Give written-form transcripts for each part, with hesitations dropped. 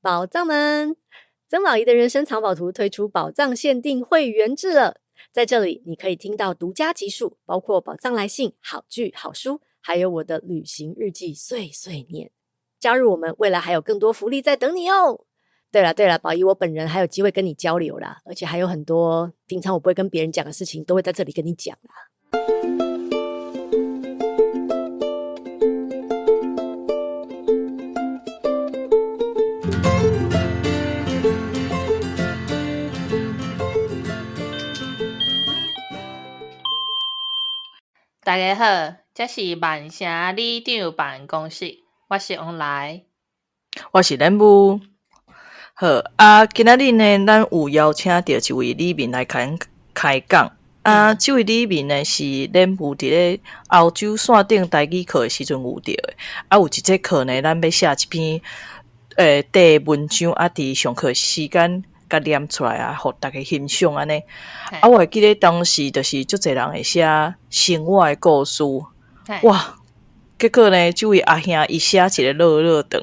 寶藏們，曾寶儀的人生藏寶圖推出寶藏限定會員制了。在這裡，你可以聽到獨家集數，包括寶藏來信、好劇、好書，還有我的旅行日記碎碎念。加入我們，未來還有更多福利在等你哦。對了對了，寶儀我本人還有機會跟你交流啦，而且還有很多平常我不會跟別人講的事情，都會在這裡跟你講啦。大家好，這是曼城里長辦公室，我是王來，我是任務。好啊，今仔日呢，咱有邀請著一位里民來開開講。啊，這位里民呢是任務佇咧歐洲線頂台語課的時陣遇著的。啊，有一節課呢，咱欲寫一篇短文章，啊，佇上課時間共念出來啊，予逐家欣賞按呢。啊，我會記得當時就是足濟人會寫生活的故事，哇！結果呢，這位阿兄伊寫一个落落長，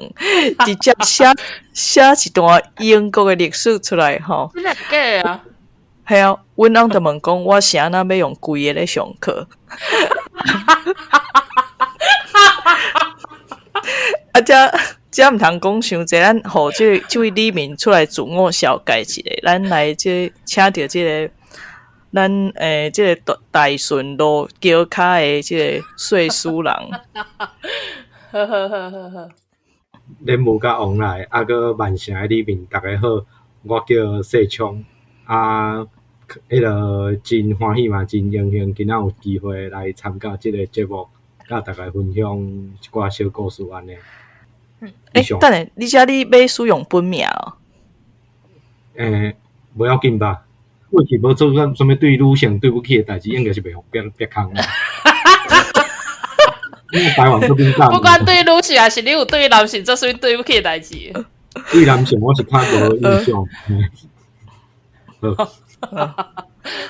直接寫寫一段英國的歷史出來吼。真的假啊？係啊，阮翁就問講，我是按怎欲用規个咧上課？啊，這這毋通講傷濟，咱予這位里民出來自我紹介一下，咱來這請著這个。咱這个大順路橋跤的這个說書人。好好好好好。恁母佮王來，啊，閣曼城的里民，逐家好，我叫世聰，啊，彼个真歡喜嘛，真榮幸，今仔有機會來參加這个節目，佮大家分享一寡小故事按呢。欸，等下，你遮你欲使用本名喔？欸，無要緊吧？過去無做啥物對女性對不起的代誌，應該是袂予別別空啦。因為台灣這邊不管對女性，還是你有對男性做啥物對不起的代誌？對男性我是較無印象。好，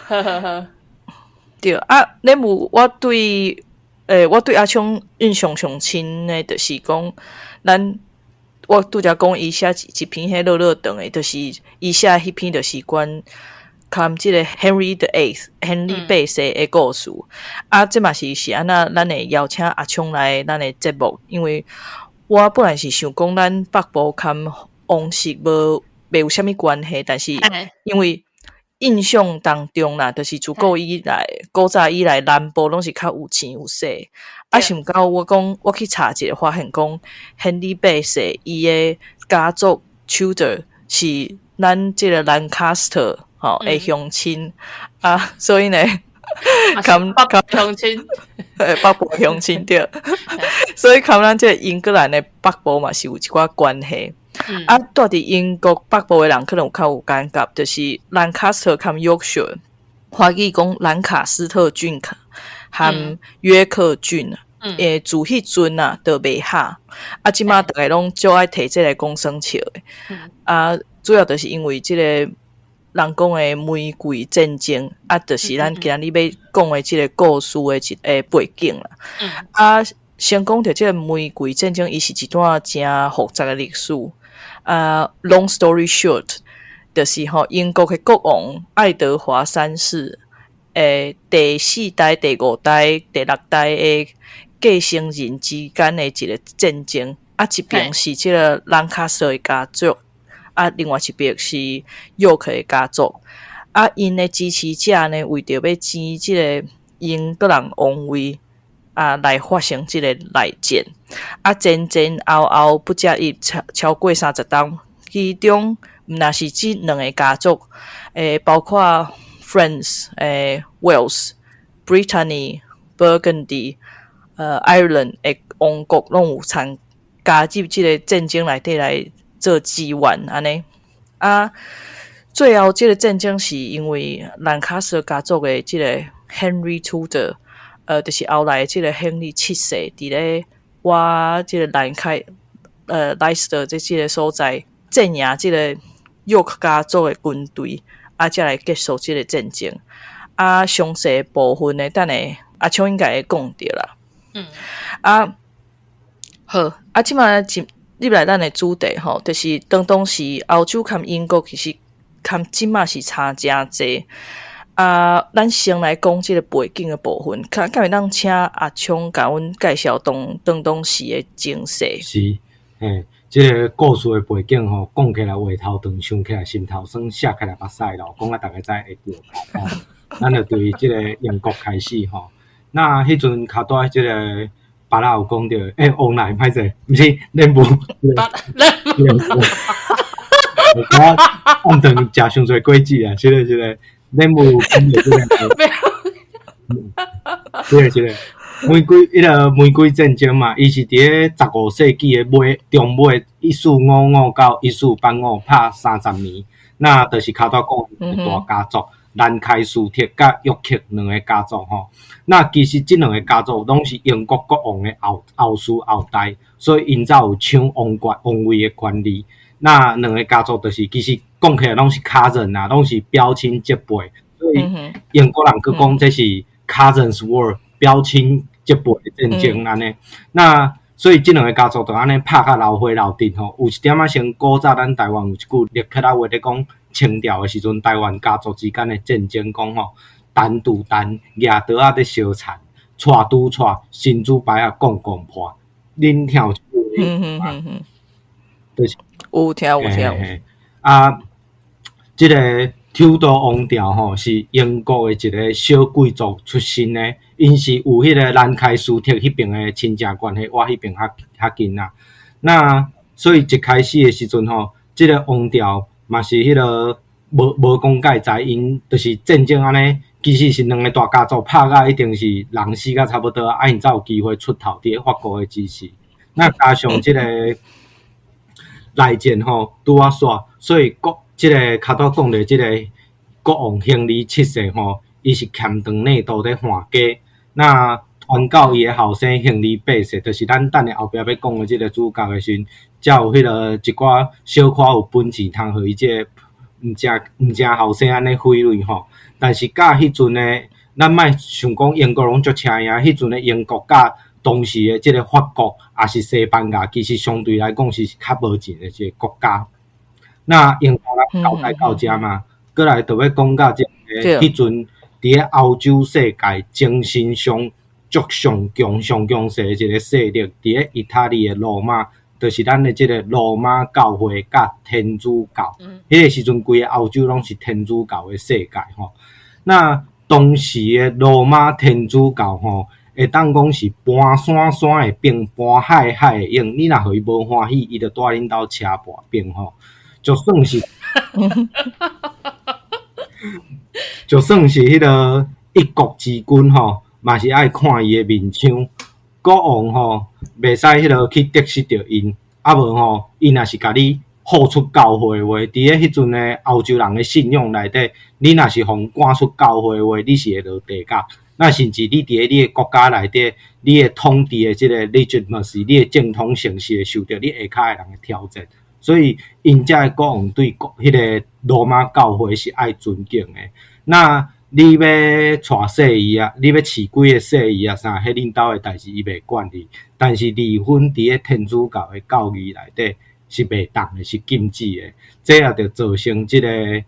好好好。對啊，你有我對，我對阿聰印象上深的，就是講咱我拄才講伊寫一篇彼落落長的，就是伊寫彼篇就是關。含這个 Henry the Eighth，亨利八世的故事。啊，這嘛是是按怎，咱會邀請阿聰來咱的節目，因為我本來是想講咱北部含王室無袂有啥物關係，但是因為印象當中啦，就是自古以來，古早以來南部攏是較有錢有勢。啊，想到我講，我去查一下，發現講亨利八世伊的家族 Tudor 是咱這个蘭卡斯特。吼，的鄉親啊，所以呢，含北部鄉親，北部鄉親對，所以含咱這个英格蘭的北部嘛是有一寡關係。啊，住佇英國北部的人可能有較有感覺，就是蘭卡斯特含 Yorkshire，華語講蘭卡斯特郡含約克郡，自彼陣啊，就袂合。啊，這馬逐家攏足愛提這个講耍笑的。啊，主要就是因為這个。人講的玫瑰戰爭，啊，就是咱今仔日欲講的這个故事的一个背景啦。啊，先講著這个玫瑰戰爭，伊是一段誠複雜的歷史。啊，long story short，就是吼，英國的國王愛德華三世的第四代、第五代、第六代的繼承人之間的一个戰爭。啊，一邊是這个蘭卡斯特的家族。啊，另外一邊是約克的家族，啊，𪜶的支持者呢，為著欲爭這个英格蘭王位，啊，來發生這个內戰，啊，前前後後不只一超過30冬，其中毋但是這兩个家族，包括 France、Wales、Brittany、Burgundy、Ireland 的王國攏有參加入這个戰爭內底來做支援按呢。啊，最後這个戰爭是因為蘭卡斯特家族的這个 Henry Tudor，就是後來這个亨利七世，佇咧我這个蘭開萊斯特這个所在戰贏這个約克家族的軍隊，啊，才來結束這个戰爭。啊，詳細部分呢，等下阿聰應該會講著啦。啊，好，啊，這馬入來咱的主題吼，就是當當時歐洲佮英國其實佮這馬是差誠濟。啊，咱先來講這个背景的部分，看敢會當請阿聰共阮介紹當當當時的情勢。是，嘿，這个故事的背景吼，講起來話頭長，想起來心頭酸，寫起來目屎流，講甲逐家知會著。咱就對這个英國開始吼。那彼陣較拄這个巴拉有講著，欸，王來歹勢，毋是練舞，練舞。我暗頓食傷濟果子啊，是咧是咧，練舞講著這个，是咧是咧，玫瑰彼个玫瑰戰爭嘛，伊是佇咧15世紀的尾中尾，1455到1485拍30年，那就是較拄講的大家族蘭開斯特佮約克兩个家族吼。那其實這兩个家族攏是英國國王的後後嗣後代，所以𪜶才有搶王權王位的權利。那兩个家族就是其實講起來攏是 cousin 啊，攏是表親侄輩，所以英國人閣講這是 cousins war，表親侄輩的戰爭按呢。那所以這兩个家族就按呢拍甲流血流滴吼。有一點仔像古早咱台灣有一句立刻仔話咧講，清朝的時陣，台灣家族之間的戰爭，講吼，陳拄陳舉刀仔咧相殘，蔡拄蔡神主牌仔摃摃破。恁聽有這句話無？就是有聽有聽。啊，這个抽刀王朝吼是英國的一个小貴族出身的，𪜶是有彼个蘭開斯特彼爿的親戚關係，倚彼爿較較近啦。那所以一開始的時陣吼，這个王朝嘛是彼个無無講介知，𪜶就是戰爭按呢，其實是兩个大家族拍甲一定是人死甲差不多，啊𪜶才有機會出頭佇咧法國的支持。那加上這个內戰吼拄仔煞，所以國這个較拄講著這个國王亨利七世吼，伊是欠長內肚咧換家，那傳到伊的後生亨利八世，就是咱等下後壁欲講的這个主角的時陣，才有彼个一寡小可有本錢通予伊這个毋正毋正後生按呢揮淚吼。但是佮彼陣的，咱莫想講英國攏足車贏，彼陣的英國佮當時的這个法國抑是西班牙，其實相對來講是較無錢的一个國家。那英國人交代到遮嘛，閣來就欲講到這个彼陣佇咧歐洲世界精神上足上強、上強勢的一个勢力，佇咧意大利的羅馬，就是咱的這个羅馬教會佮天主教。彼个時陣，規个歐洲攏是天主教的世界吼。那當時的羅馬天主教吼，會當講是搬山山會變，搬海海會湧。你若予伊無歡喜，伊就帶恁兜車破冰吼。就算是，就算是彼个一國之君吼，嘛是愛看伊的面相。國王吼，袂使彼个去得失著𪜶，啊無吼，伊若是共你放出教會的話，佇咧彼陣的歐洲人的信仰內底，你若是予人趕出教會的話，你是會落地獄。那甚至你佇咧你的國家內底，你的統治的這个 legitimacy，你的正統性是會受著你下跤的人的挑戰。所以，𪜶遮的國王對彼个羅馬教會是愛尊敬的。那你欲娶細姨啊，你欲飼幾个細姨啊，啥，彼恁兜的代誌伊袂管你。但是離婚佇咧天主教的教義內底是袂當的，是禁止的。這也就造成這个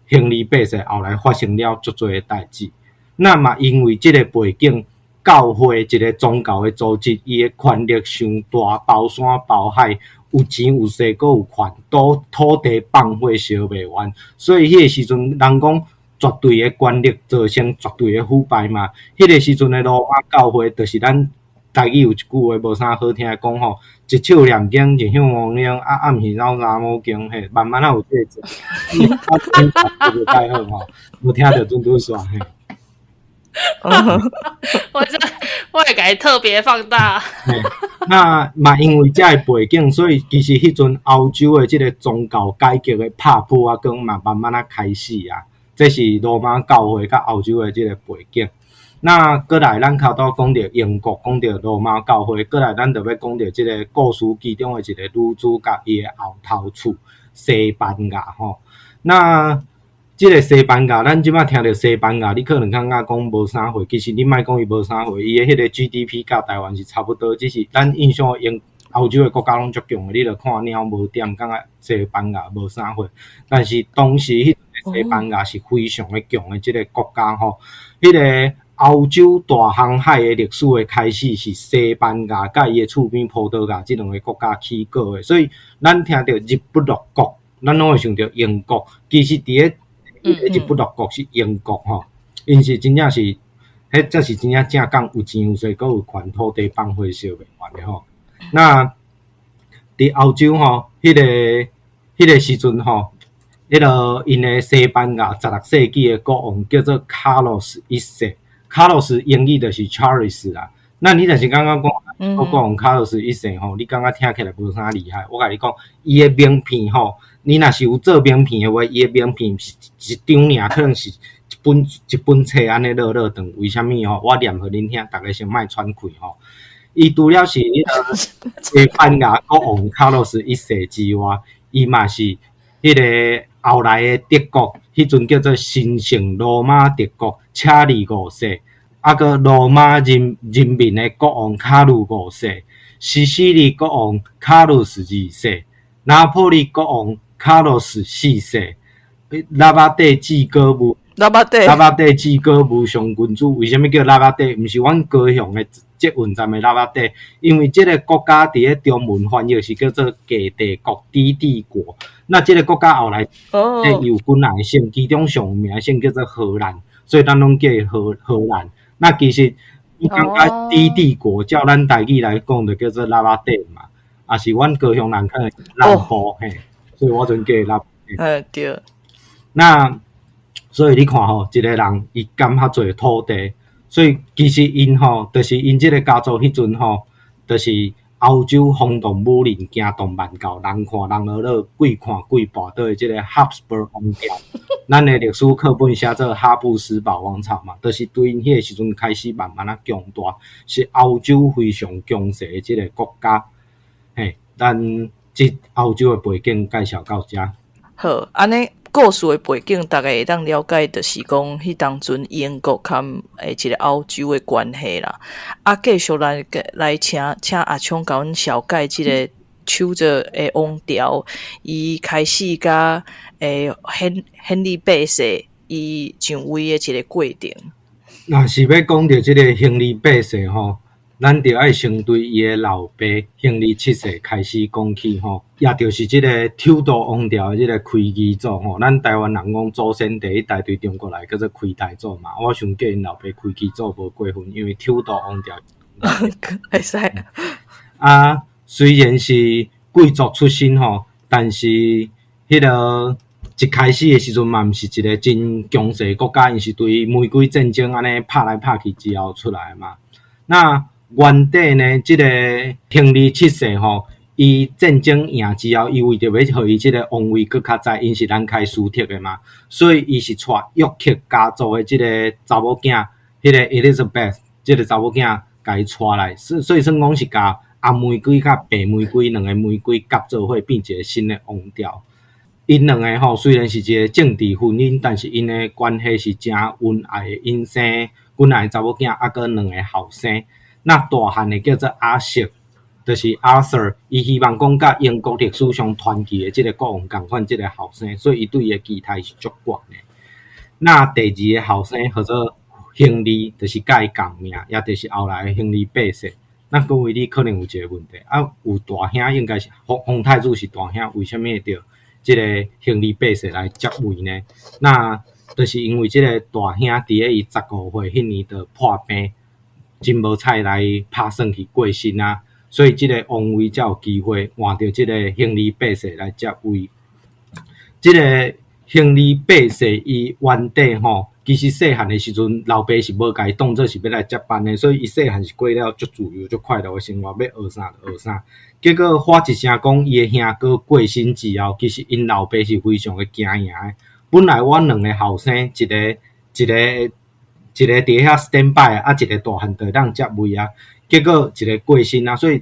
亨利八世後來發生了足濟的代誌。那嘛，因為這个背景，教會一个宗教的組織，伊的權力傷大，包山包海，有錢有勢，閣有權，都土地放火燒袂完。所以彼个時陣，人講絕對的權力造成絕對的腐敗嘛。彼个時陣的羅馬教會，就是咱台語有一句話無啥好聽講吼，一手念經，一向黃經，啊暗時走查某經，嘿，慢慢仔有這個，太好吼，無聽著準拄煞嘿。我這我會共伊特別放大。那嘛，因為這个背景，所以其實彼陣歐洲的這个宗教改革的拍破仔光嘛，慢慢仔開始啊。這是羅馬教會佮歐洲的這个背景。那閣來，咱較拄講著英國，講著羅馬教會，閣來咱就欲講著這个故事其中的一个女主角，伊的後頭厝西班牙吼。那這个西班牙，咱這擺聽著西班牙，你可能感覺講無啥貨，其實你莫講伊無啥貨，伊的彼个 GDP 佮台灣是差不多，只是咱印象英歐洲的國家攏足強的，你著看貓無點，感覺西班牙無啥貨。但是當時彼陣西班牙是非常的強的這个國家吼。彼个歐洲大航海的歷史的開始是西班牙佮伊的厝邊葡萄牙這兩个國家起果的，所以咱聽著日不落國，咱攏會想著英國。其實佇咧日不落國是英國吼，𪜶是真正是，彼才是真正正港有錢有勢，閣有權土地放火燒袂完的吼。那佇歐洲吼，彼个時陣吼，彼个𪜶的西班牙16世紀的國王叫做卡洛斯一世，卡洛斯英語就是 Charles 啦。那你若是感覺講國王卡洛斯一世吼，你感覺聽起來無啥厲害？我共你講，伊的名片吼，你若是有做名片的話，伊的名片是一張爾，可能是一本一本冊按呢摞摞長。為啥物吼？我念予恁聽，逐家先莫喘氣吼。伊除了是彼个西班牙國王卡洛斯一世之外，伊嘛是彼个後來的德國，彼陣叫做神聖羅馬德國查理五世，啊閣羅馬人民的國王卡魯五世，西西里國王卡魯斯二世，拿破里國王卡洛斯四世，喇叭底至高無喇叭底喇叭底至高無上君主，為啥物叫喇叭底？毋是阮高雄的捷運站的喇叭底，因為這个國家佇咧中文翻譯是叫做低帝國、低帝國。那這个國家後來有幾若個省，其中上有名的省叫做荷蘭，所以咱攏叫伊荷蘭。那其實我感覺低帝國照咱台語來講，就叫做喇叭底嘛，也是阮高雄人可能南部嘿，所以我陣叫伊喇叭底。對。那所以你看吼，一个人伊兼較濟土地，所以其實𪜶吼，就是𪜶這个家族彼陣吼，就是歐洲轟動武林，驚動萬教，人看人呵咾，鬼看鬼跋倒的這个哈斯堡王朝。咱的歷史課本寫做哈布斯堡王朝嘛，就是對𪜶彼个時陣開始慢慢仔強大，是歐洲非常強勢的這个國家。嘿，咱這歐洲的背景介紹到遮。好，按呢故事的背景，逐家會當了解，就是講彼當陣英國佮一个歐洲的關係啦。啊，繼續來請阿聰共阮紹介這个手鐲的王朝，伊開始佮亨利八世伊上位的一个過程。若是欲講著這个亨利八世吼，咱著愛先對伊的老爸亨利七世開始講起吼，也就是這个抽刀王朝的這个開基祖吼。咱台灣人講祖先第一代對中國來叫做開太祖嘛，我想叫𪜶老爸開基祖無過分，因為抽刀王朝會使。啊，雖然是貴族出身吼，但是彼个一開始的時陣嘛，毋是一个真強勢國家，𪜶是對玫瑰戰爭按呢拍來拍去之後出來的嘛。那原底呢，這个亨利七世吼，伊戰爭贏之後，伊為著欲予伊這个王位閣較早，𪜶是蘭開斯特的嘛，所以伊是娶約克家族的這个查某囝，彼个 Elizabeth 這个查某囝共伊娶來，所以算講是共紅玫瑰佮白玫瑰兩个玫瑰結做伙，變一个新的王朝。𪜶兩个吼雖然是一个政治婚姻，但是𪜶的關係是誠恩愛的。𪜶生幾若个查某囝，猶閣兩个後生。那大漢的叫做阿瑟，就是 Arthur，伊希望講佮英國歷史上傳奇的這个國王仝款這个後生，所以伊對伊的期待是足懸的。那第二个後生號做亨利，就是佮伊仝名，也就是後來的亨利八世。那各位你可能有一个問題，啊，有大兄應該是皇太子是大兄，為啥物會著這个亨利八世來接位呢？那就是因為這个大兄佇咧伊15歲彼年就破病，真無彩來拍算去過身啊，所以這个王位才有機會換著這个亨利八世來接位。這个亨利八世伊原底吼，其實細漢的時陣，老爸是無共伊當做是欲來接班的，所以伊細漢是過了足自由、足快樂的生活，欲學啥就學啥。結果發一聲講伊的兄哥過身之後，其實𪜶老爸是非常的驚訝的。本來我兩个後生，一個佇遐 stand by，啊，一個大漢就會當接位啊。結果一個過身啊，所以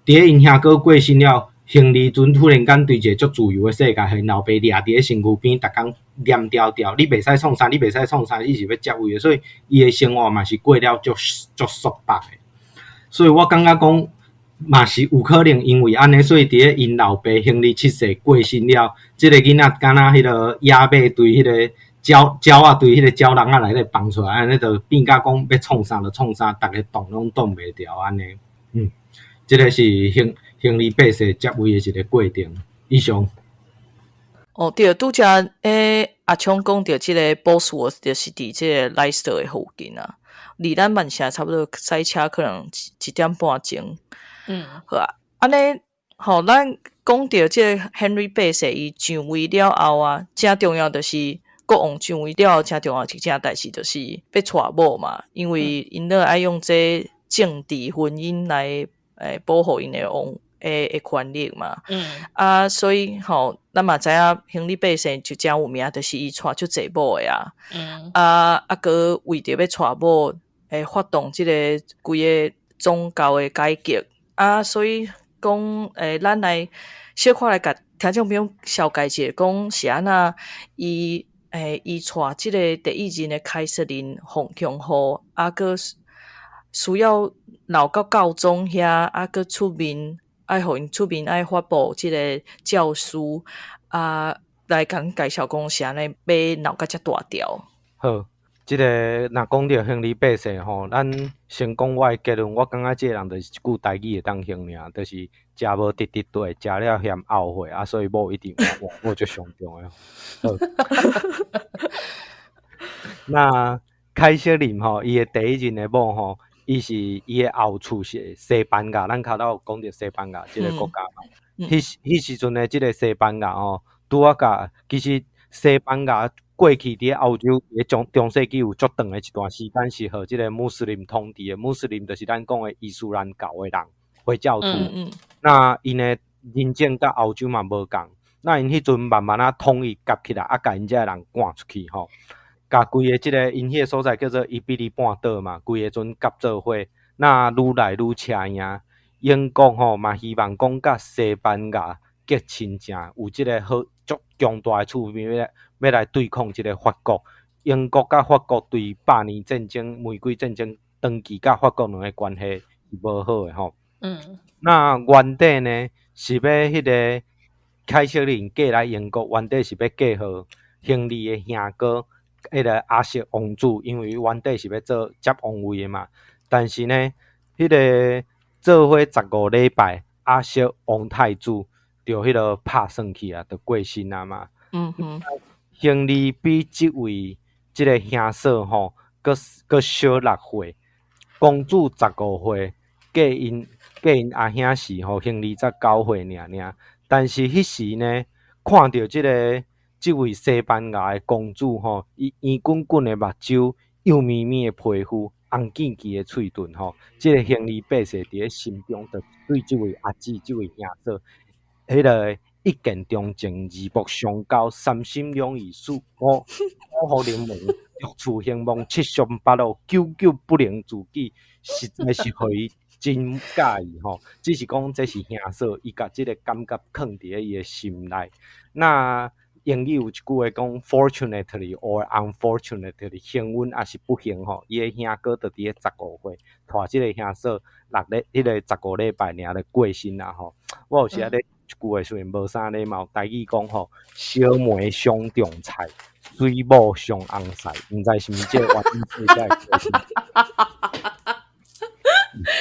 佇咧𪜶兄哥過身了，亨利陣突然間對一个足自由的世界，予𪜶老爸掠佇咧身軀邊，逐工黏牢牢，你袂使創啥，你袂使創啥，你是欲接位的，所以伊的生活嘛是過了足束縛的。所以我感覺講，嘛是有可能因為按呢，所以佇咧𪜶老爸亨利七世過身了，這个囡仔敢若彼个野馬對彼个鳥鳥仔對彼个鳥籠仔內底放出來，按呢就變甲講欲創啥就創啥，逐个擋攏擋袂牢按呢。這个是亨利八世接位的一个過程。以上。哦，對，拄才阿聰講著這个 Bosworth 就是佇這个 Leicester 的附近啊，離咱曼城差不多駛車可能一點半鐘。好啊，按呢吼，咱講著這个 Henry 八世伊上位了後啊，誠重要就是國王上位了後，誠重要一件代誌就是欲娶某嘛，因為𪜶咧愛用這政治婚姻來保護𪜶的王的權力嘛。啊，所以吼，咱嘛知影亨利八世就誠有名，就是伊娶足濟某的啊。啊，閣為著欲娶某，會發動這个規个宗教的改革。啊，所以講，咱來小可來共聽眾朋友紹介一下，講是按怎伊娶這个第一任的凱瑟琳紅強後，啊，閣需要鬧到教宗遐，啊，閣出面愛予𪜶出面愛發布這个詔書，啊，來共咱介紹講是按呢欲鬧甲遮大條。好，這个若講著亨利八世吼，咱先講我的結論，我感覺這个人就是一句台語會當形容，就是食無直直對，食了嫌後悔啊，所以某一直換換，我就上重要。好，那凱瑟琳吼，伊的第一任的某吼，伊是伊的後厝是西班牙，咱較早有講著西班牙這个國家嘛。彼時陣的這个西班牙吼，拄仔共其實西班牙過去佇咧歐洲，佇咧中世紀有足長的一段時間是予這个穆斯林統治的。穆斯林就是咱講的伊斯蘭教的人，回教徒。那𪜶的人種佮歐洲嘛無仝，那𪜶彼陣慢慢仔統一合起來，啊，共𪜶遮的人趕出去吼，共規个這个𪜶彼个所在叫做伊比利半島嘛，規个陣合做伙，那愈來愈車贏。英國吼嘛希望講佮西班牙結親情，有這个好足強大的厝邊欲來對抗這个法國。英國佮法國對百年戰爭、玫瑰戰爭長期佮法國兩个關係是無好的吼。那原底呢是欲彼个凱瑟琳嫁來英國，原底是欲嫁予亨利的兄哥，彼个亞瑟王子，因為原底是欲做接王位的嘛。但是呢，彼个做伙15禮拜，亞瑟王太子就彼个拍算去啊，就過身啊嘛。亨利比這位這个兄嫂吼，閣小6歲，公主15歲，嫁𪜶阿兄時吼，亨利才9歲爾爾。但是彼時呢，看著這位西班牙的公主吼，伊圓滾滾的目睭，幼咪咪的皮膚，紅見見的喙唇吼，這个亨利八世佇咧心中就對這位阿姊、這位兄嫂，彼个一見鍾情、二目相交、三心兩意、四五福臨門、六處興亡、七上八落、久久不能自己，實在是予伊真佮意吼。只是講這是兄嫂，伊共這个感覺囥佇咧伊的心內。那英語有一句話講，fortunately or unfortunately，幸運抑是不幸吼，伊的兄哥就佇咧15歲，帶這个兄嫂六禮，彼个15禮拜爾就過身啦吼。我有時仔咧一句話雖然無啥禮貌，台語講吼，小梅傷重菜，水某上紅曬，毋知是毋是這個原因所以才會過身。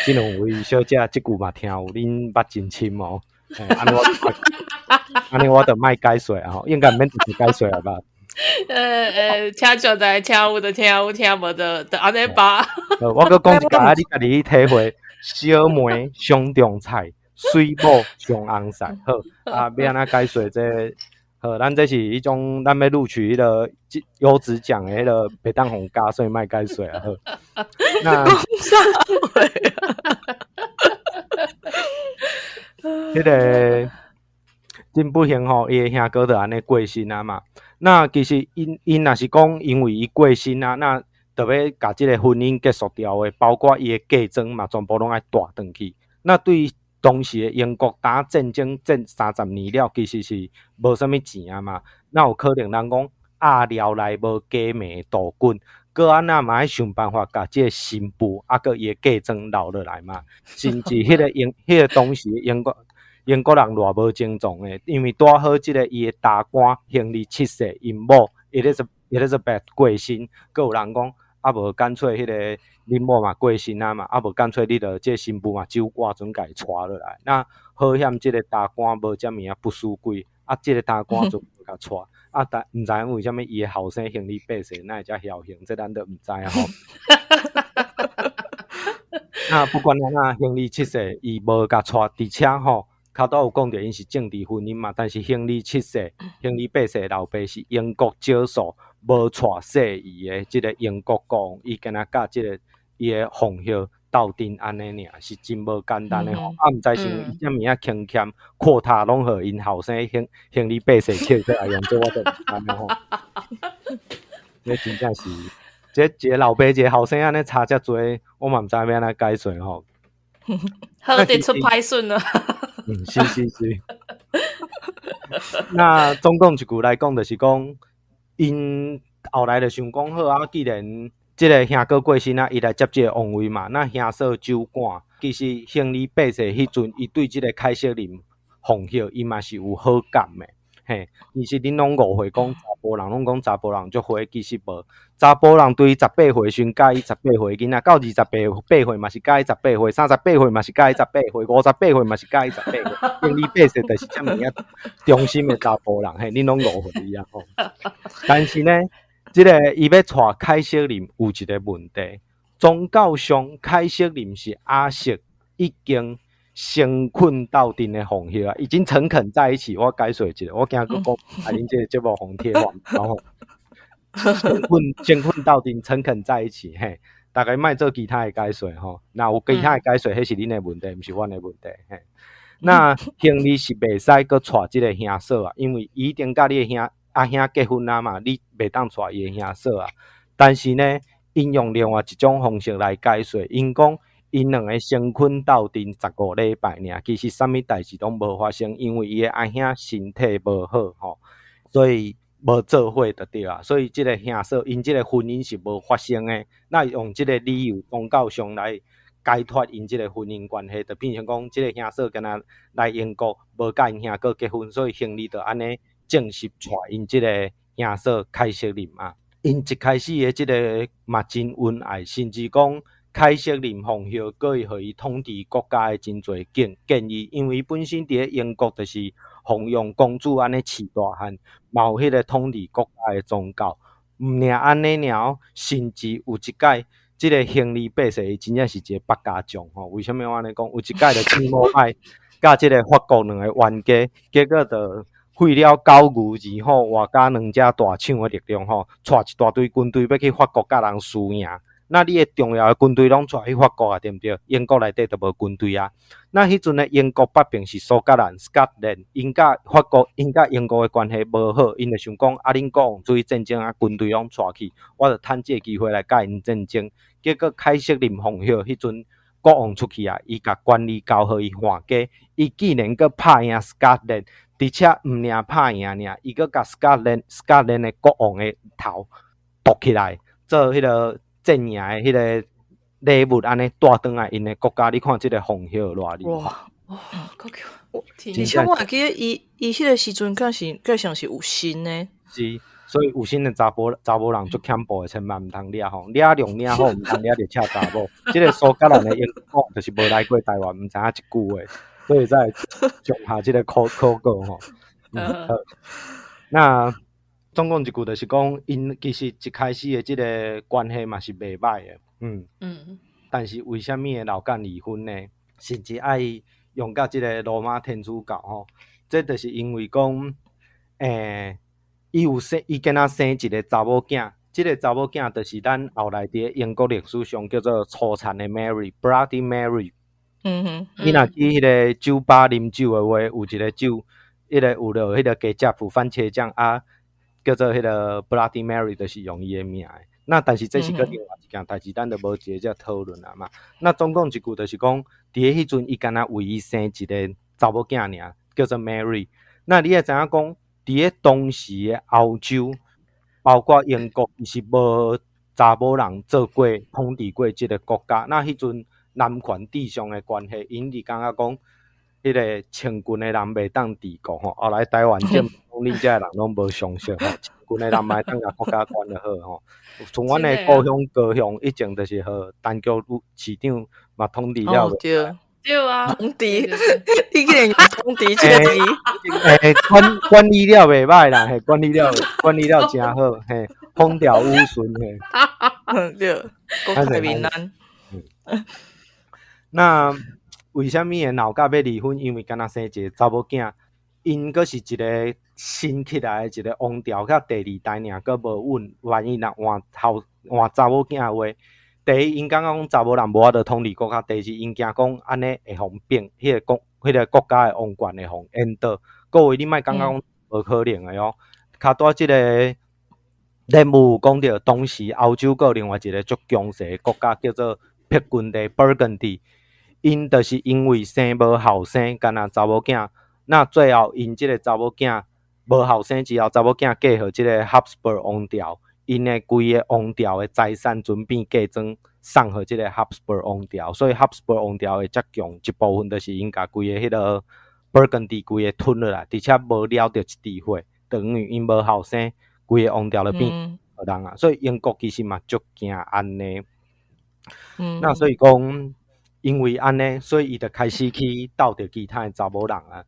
這兩位小姐，這句嘛聽有，恁捌真深哦。按呢我按呢我就莫解說啊吼，應該毋免直接解說啊吧？聽就在聽有就聽有，聽無就按呢吧。我閣講一擺啊，你家己去體會。小梅傷重菜，水某上紅曬。好，啊，欲按怎解說這個？好，咱這是彼種咱欲錄取彼个優質獎的彼个，袂當予加，所以莫解說啊。好，那啥話啊？彼个真不幸吼，伊的兄哥就按呢過身啊嘛。那其實𪜶若是講因為伊過身啊，那就欲共這个婚姻結束掉的，包括伊的嫁妝嘛，全部攏愛帶轉去。那對當時的英國打戰爭戰30年了，其實是無啥物錢啊嘛。哪有可能人講鴨寮內無雞糜杜滾，閣按怎嘛愛想辦法共這个新婦啊，閣伊的嫁妝留落來嘛。甚至彼個英彼個當時英國人偌無莊重的，因為拄好這个伊的大官亨利七世𪜶某 Elizabeth 過身，閣有人講啊無乾脆彼個恁某嘛過身啊嘛，啊無乾脆你著這个新婦嘛酒駕陣共伊娶落來。那好險這个大官無遮爾仔不輸鬼，啊這个大官就無共娶。啊，但毋知影為啥物伊的後生亨利八世哪會遮僥幸，這咱都毋知吼。那不管按怎，亨利七世伊無共娶，而且吼，較拄有講著𪜶是政治婚姻嘛，但是亨利七世、亨利八世老爸是英國少數無娶細姨的這个英國國王，伊敢若佮這个伊的皇后鬥陣按呢爾，是真無簡單的吼。啊，毋知是伊遮爾仔輕儉，闊塔攏予𪜶後生亨利八世抾起來用，這我就毋知吼。這真正是，這一个老爸一个後生按呢差遮濟，我嘛毋知欲按怎解釋吼。好佇出歹順啊！嗯，是是是。那總共一句來講，就是講，𪜶後來就想講好啊，既然這个兄哥過身啊，伊來接這个王位嘛。那兄嫂酒館，其實亨利八世彼陣，伊對這个凱瑟琳皇后，伊嘛是有好感的。嘿，其實恁攏誤會講查埔人，攏講查埔人足花，其實無。查埔人對18歲時陣佮意十八歲囡仔，到28歲嘛是佮意十八歲，38歲嘛是佮意十八歲，58歲嘛是佮意十八歲。亨利八世就是遮爾仔忠心的查埔人，嘿，恁攏誤會伊啊吼。但是呢，這个伊欲娶凱瑟琳有一个問題，宗教上凱瑟琳是亞瑟已經誠懇鬥陣的皇后啊，已經誠懇在一起。我解釋一下，我驚閣講啊，恁這个節目予人貼反，然後誠懇鬥陣，誠懇在一起，嘿，大家莫做其他的解釋吼。若有其他的解釋，彼是恁的問題，毋是阮的問題。嘿，那亨利是袂使閣娶這个兄嫂啊，因為伊已經佮你的兄阿兄結婚啊嘛，你袂當娶伊的兄嫂啊。但是呢，𪜶用另外一種方式來解釋，𪜶講𪜶兩个誠懇鬥陣15禮拜爾，其實啥物代誌攏無發生，因為伊的阿兄身體無好吼，所以無做伙就對啊。所以這个兄嫂𪜶這个婚姻是無發生的。那用這个理由宗教上來解脫𪜶這个婚姻關係，就變成講這个兄嫂敢若來英國無佮𪜶兄哥結婚，所以亨利就按呢正式娶𪜶這个兄嫂凱瑟琳啊。𪜶一開始的這个嘛真恩愛，甚至講凱瑟琳皇后閣會予伊統治國家的真濟建議，因為伊本身佇咧英國就是奉養公主按呢飼大漢，嘛有彼個統治國家的宗教。毋爾按呢爾，甚至有一擺，這个亨利八世伊真正是一个百家將吼。為啥物我按呢講？有一擺就起毛愛佮這个法國兩個冤家，結果就費了九牛二虎，外加兩隻大廠的力量吼，帶一大堆軍隊欲去法國佮人輸贏。那你的重要的軍隊攏帶去法國啊，對毋對？英國內底就無軍隊啊。那彼陣的英國北邊是蘇格蘭（Scotland），𪜶佮法國、𪜶佮英國的關係無好，𪜶就想講啊，恁國王出去戰爭啊，軍隊攏帶去，我就趁這个機會來佮𪜶戰爭。結果凱瑟琳皇后彼陣國王出去啊，伊共權力交予伊換家，伊竟然閣拍贏 Scotland，而且毋爾拍贏爾，伊閣共 Scotland 的國王的頭剁起來，做彼个戰贏的彼个禮物，按呢帶轉來𪜶的國家。你看這个皇后偌厲害！哇哇，而且我會記得伊彼个時陣，敢像是有身的。是，所以有身的查某人足恐怖的，千萬毋通掠吼，掠量掠好，毋通掠著赤查某。這个蘇格蘭的英國就是無來過台灣，毋知影一句話，所以才會種下這个考古吼。嗯，好，那總共一句就是講，𪜶其實一開始的這个關係嘛是袂䆀的，嗯。但是為啥物會鬧甲離婚呢？甚至愛用到這个羅馬天主教吼，這就是因為講，伊有生，伊敢若生一个查某囝，這个查某囝就是咱後來佇咧英國歷史上叫做粗殘的 Mary，Bloody Mary。你若去彼个酒吧啉酒的話，有一个酒，彼个有落彼个雞汁番茄醬啊，叫做彼个 Bloody Mary，就是用伊的名的。那但是這是閣另外一件代誌，咱就無佇遮討論啊嘛。那總共一句就是講，佇咧彼陣伊敢若為伊生一个查某囝爾，叫做 Mary。那你會知影講，佇咧當時的歐洲，包括英國，伊是無查某人做過統治過這个國家。那彼陣男權至上的關係，𪜶是感覺講，彼个穿裙的人袂當治國吼。後來台灣政府恁遮的人攏無常識吼，穿裙的人嘛會當共國家管就好吼。像阮的故鄉高雄，以前就是予陳菊市長嘛統治了。哦，對。對啊，統治，你竟然用統治這个字。欸，管理了袂䆀啦，嘿，管理了誠好，嘿，風調雨順嘿。對，國泰民安。那為啥物會鬧甲欲離婚？因為敢若生一个查某囝，𪜶閣是一个新起來的一个王朝，佮第二代爾，閣無穩。萬一若換後換查某囝的話，第一，𪜶感覺講查某人無法度統治國家；第二，𪜶驚講按呢會予變，彼个國家的王權會予顛倒。各位，你莫感覺講無可能的哦。較拄這个連有講著，當時歐洲閣有另外一个足強勢的國家叫做白根地（Burgundy），𪜶就是因為生無後生，干焦查某囝。那最後𪜶這个查某囝無後生之後，查某囝嫁予這个 Habsburg 王朝，𪜶的規个王朝的財產全變嫁贈送予這个 Habsburg 王朝，所以 Habsburg 王朝會遮強，一部分就是𪜶共規个彼个 Burgundy 規个吞落來，而且無了著一滴血，等於𪜶無後生，規个王朝就變予人啊。所以英國其實嘛足驚按呢。那所以講，因為按呢，所以伊就開始去鬥著其他的查某人啊。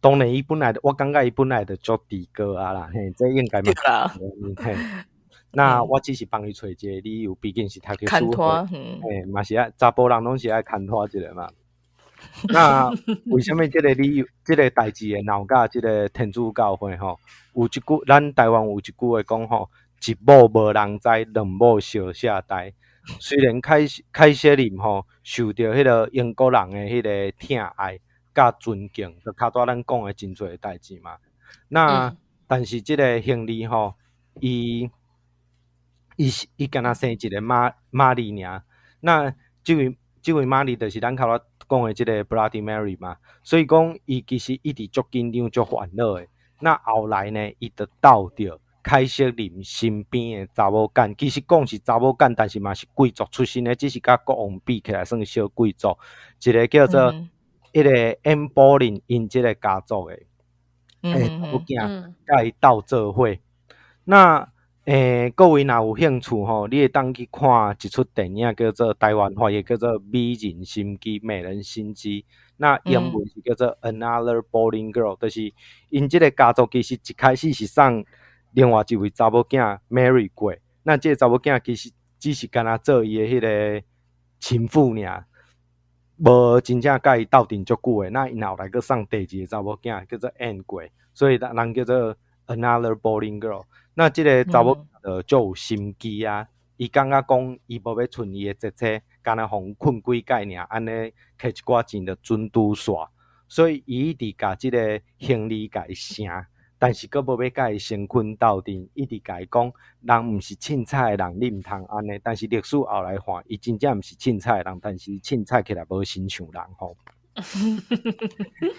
當然，伊本來我感覺伊本來就足豬哥啊啦，嘿，這應該嘛。嘿，那我只是幫伊揣一個理由，畢竟是讀著書，嘿，嘛是愛查埔人攏是愛牽拖一下嘛。那為啥物這个理由，這个代誌會鬧佮這个天主教會吼？有一句，咱台灣有一句話講吼：一某無人知，兩某相寫代。雖然凱瑟琳吼受著彼个英國人的彼个疼愛佮尊敬，就較拄咱講的真濟代誌嘛。那但是這个亨利吼，伊干焦生一个瑪麗爾。那這位瑪麗就是咱較早講的這个 Bloody Mary 嘛。所以講，伊其實一直足緊張、足煩惱的。那後來呢，伊就鬥著凱瑟琳身邊的查某囝，其實講是查某囝，但是嘛是貴族出身的，只是佮國王比起來算小貴族。一个叫做彼个安柏林𪜶這个家族的查某囝，佮伊鬥做伙。那各位若有興趣吼，你會當去看一齣電影，叫做台灣翻譯叫做《美人心機》，美人心機。那英文是叫做 Another Boleyn Girl，就是𪜶這个家族其實一開始是送另外一位查某囝 Mary 過，那這个查某囝其實只是干焦做伊的彼个情婦爾，無真正佮伊鬥陣足久的。那𪜶後來閣送第二个查某囝叫做 Anne 過，所以人叫做 Another Boleyn Girl。那這个查某就足有心機啊，伊感覺講伊無欲賰伊的姐姐，干焦予𪜶睏幾擺爾，按呢摕一寡錢就準拄煞，所以伊一直共這个亨利共伊聲，但是閣無欲佮伊成婚鬥陣，一直共伊講，人毋是凊彩的人，你毋通按呢。但是歷史後來看，伊真正毋是凊彩的人，但是凊彩起來無親像人吼。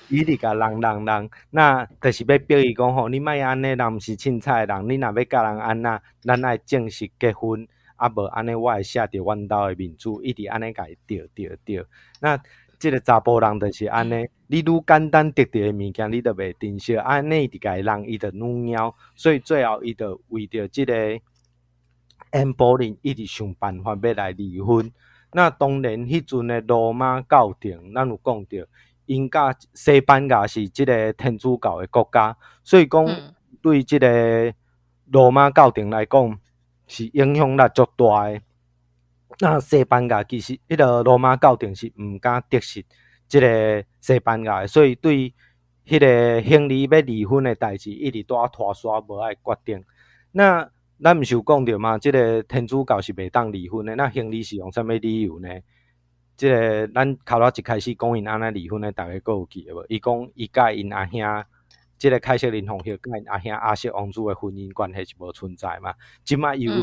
伊一直共人人人，那就是欲逼伊講吼，你莫按呢，人毋是凊彩的人，你若欲佮人按怎，咱愛正式結婚，啊無按呢，我會寫佇阮兜的面子，一直按呢共伊著著著。那這个查埔人就是按呢，你愈簡單得著的物件，你就袂珍惜，按呢一直共伊弄，伊就愈貓，所以最後伊就為著這个安柏林，一直想辦法欲來離婚。那當然，彼陣的羅馬教廷，咱有講著，𪜶佮西班牙是這个天主教的國家，所以講對這个羅馬教廷來講，是影響力足大的。那西班牙其實，彼个羅馬教廷是毋敢得失這个西班牙的，所以對彼个亨利欲離婚的代誌，一直拄仔拖沙無愛決定。那咱毋是有講著嘛？這个天主教是袂當離婚的。那亨利是用啥物理由呢？這个咱較早一開始講𪜶按怎離婚的，逐家閣有記得無？伊講伊佮𪜶阿兄，這个凱瑟琳皇后佮𪜶阿兄亞瑟王子的婚姻關係是無存在嘛？這擺伊有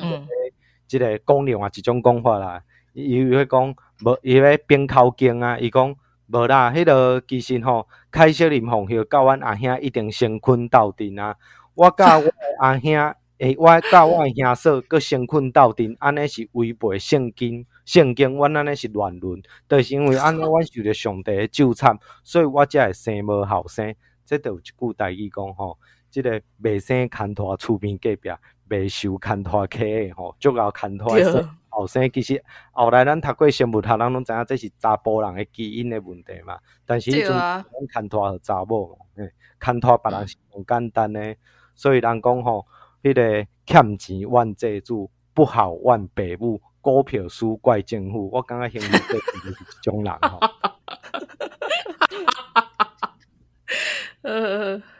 這个講另外一種講法啦，伊有咧講無，伊咧變口徑啊，伊講無啦，彼个其實吼，凱瑟琳皇后佮阮阿兄一定成婚鬥陣啊，我佮我的阿兄。欸，我佮我的兄嫂閣先睏鬥陣，按呢是違背聖經，聖經阮按呢是亂倫，就是因為按呢，阮受著上帝的咒詛，所以我才會生無後生。這就有一句台語講吼，這个袂生牽拖厝邊隔壁，袂受牽拖溪的吼，足𠢕牽拖的生後生。其實後來咱讀過生物學，咱攏知影這是查埔人的基因的問題嘛。但是彼陣攏牽拖予查某嘛，嘿，牽拖別人是上簡單的，所以人講吼，彼个欠錢怨債主，不好怨爸母，股票輸怪政府。我感覺亨利八世就是這種人吼。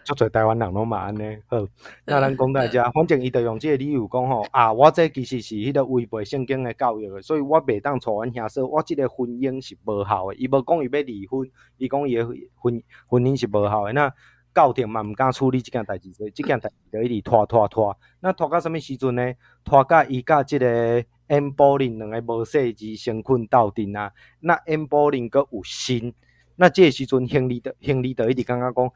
足濟台灣人攏嘛按呢。好，那咱講到遮，反正伊就用這个理由講吼，啊，我這其實是彼个違背聖經的教育的，所以我袂當娶阮兄嫂，我這个婚姻是無效的。伊無講伊欲離婚，伊講伊的婚姻是無效的。那教廷嘛毋敢處理這件代誌，所以這件代誌就一直拖拖拖。那拖到啥物時陣呢？拖到伊佮這个安柏林兩个無細兒先睏鬥陣啊。那安柏林閣有心，那這个時陣亨利就一直感覺講，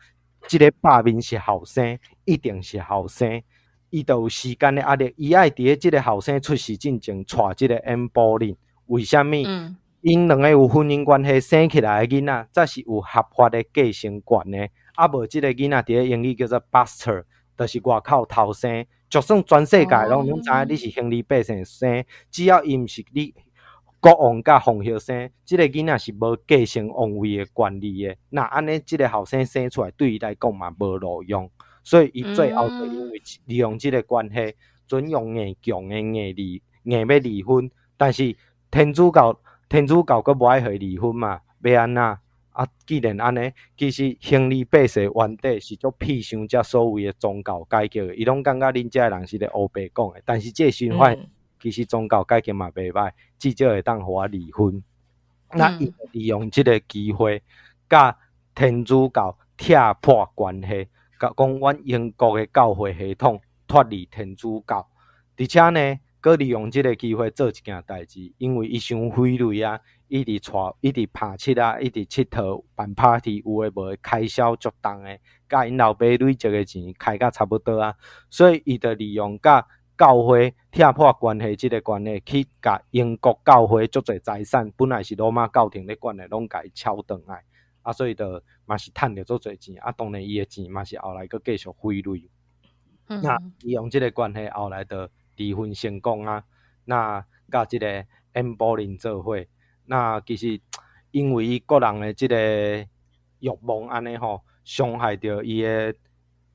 這个罷免是後生，一定是後生。伊就有時間的壓力，伊愛佇咧這个後生出世進前娶這个安柏林。為啥物？𪜶兩个有婚姻關係生起來的囡仔，才是有合法的繼承權的。啊，無這个囡仔佇咧英語叫做 bastard，就是外口偷生。就算全世界攏攏知影你是亨利八世生，只要伊毋是你國王佮皇后生，這个囡仔是無繼承王位的權利的。若按呢，這个後生生出來對伊來講嘛無路用，所以伊最後就因為利用這个關係，準用硬強的硬離硬欲離婚。但是天主教閣無愛予伊離婚嘛，欲按怎？啊，既然按呢，其實亨利八世原底是足痞想這所謂的宗教改革的，伊攏感覺恁遮的人是咧烏白講的。但是這個時陣發現，其實宗教改革嘛袂歹，至少會當予我離婚。那伊利用這个機會，佮天主教拆破關係，佮講阮英國的教會系統脫離天主教，而且呢，閣利用這个機會做一件代誌，因為伊傷揮淚啊。一直帶，一直拍七啊，一直𨑨迌辦 party，有的無的開銷足重的，佮𪜶老爸累積的錢開甲差不多啊，所以伊就利用佮教會拆破關係這个關係，去共英國教會足濟財產，本來是羅馬教廷咧管的，攏共伊抄轉來，啊，所以就嘛是趁著足濟錢，啊，當然伊的錢嘛是後來閣繼續揮淚。那利用這个關係，後來就離婚成功啊，那佮這个安柏林做伙。那其實因為伊個人的這個慾望按呢吼，傷害著伊的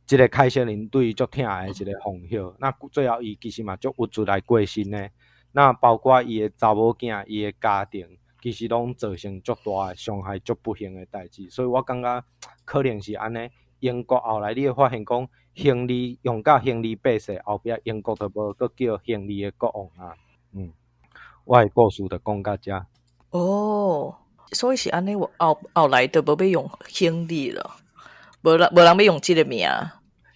這个凱瑟琳對伊足疼的一个皇后。那最後伊其實嘛足鬱卒來過身的。那包括伊的查某囝、伊的家庭，其實攏造成足大的傷害、足不幸的代誌。所以我感覺可能是按呢。英國後來你會發現講，亨利用到亨利八世後壁，英國就無閣叫亨利的國王啊。我的故事就講到遮。哦，所以是按呢，我後後來就無欲用亨利了，無人欲用這个名。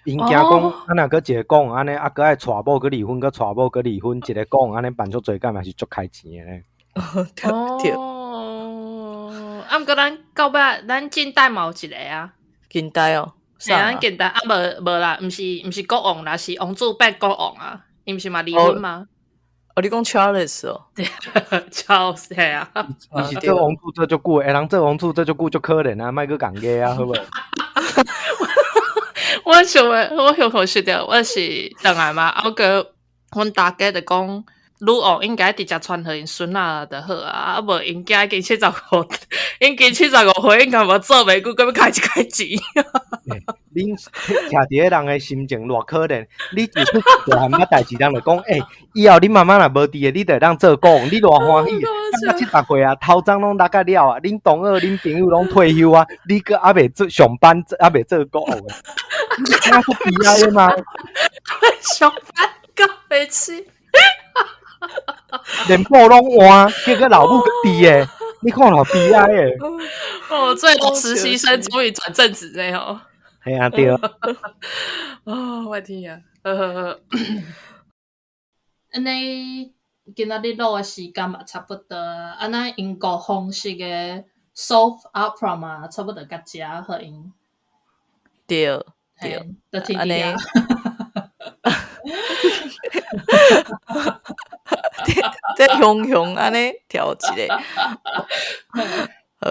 𪜶驚講，啊若閣一个講按呢，啊閣愛娶某閣離婚，閣娶某閣離婚，一个講按呢辦足濟擺嘛是足開錢的咧。對對。哦，啊，毋過咱到尾咱近代嘛有一个啊。近代哦。嘿，咱近代啊，無無啦，毋是國王啦，是王子變國王啊，伊毋是嘛離婚嗎？哦，你講 Charles 哦？對，Charles 係啊。伊是做王子做足久，會人做王子做足久足可憐啊，莫閣共壓啊，好無？我想欲，我想可惜著，我是轉來嘛，啊，閣阮大家就講，女王應該直接傳予𪜶孫仔就好啊，啊無𪜶囝已經七十五，已經75歲，應該無做袂久，閣欲開一開錢。恁徛佇咧人的心情偌可憐，你一出大漢仔代誌，人就講，欸，以後恁媽媽若無佇的，你就會當做國王，你偌歡喜。等到70歲啊，頭鬃攏落甲了啊，恁同學、恁朋友攏退休啊，你閣猶未做上班，猶未做國王，你感覺足悲哀的嗎？上班閣袂起，連布攏換，結果老母閣佇的，你看偌悲哀的。哦，最後實習生終於轉正職了吼。嘿啊，對。哦，我天啊！按呢，今仔日錄的時間嘛差不多啊。按呢，英國皇室的 soap opera 嘛，差不多到遮予𪜶。對對，就停佇遐。這雄雄按呢跳一个。好，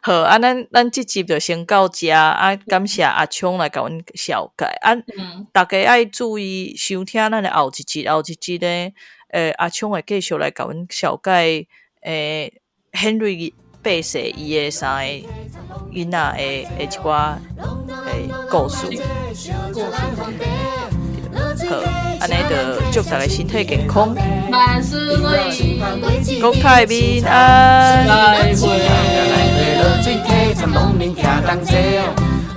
好，啊，咱這集就先到遮啊，感謝阿聰來共阮紹介啊，逐家愛注意收聽咱的後一集，後一集咧，阿聰會繼續來共阮紹介，Henry 八世伊的三个囡仔的一寡故事。好，按呢就祝逐家身體健康，萬事如意，國泰民安。再會。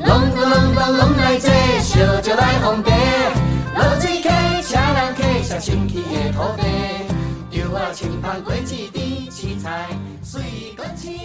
攏攏攏攏來坐，燒酒來奉茶，落水客，請人客，上清氣的土地，稻仔青芳果子甜，青菜水果青。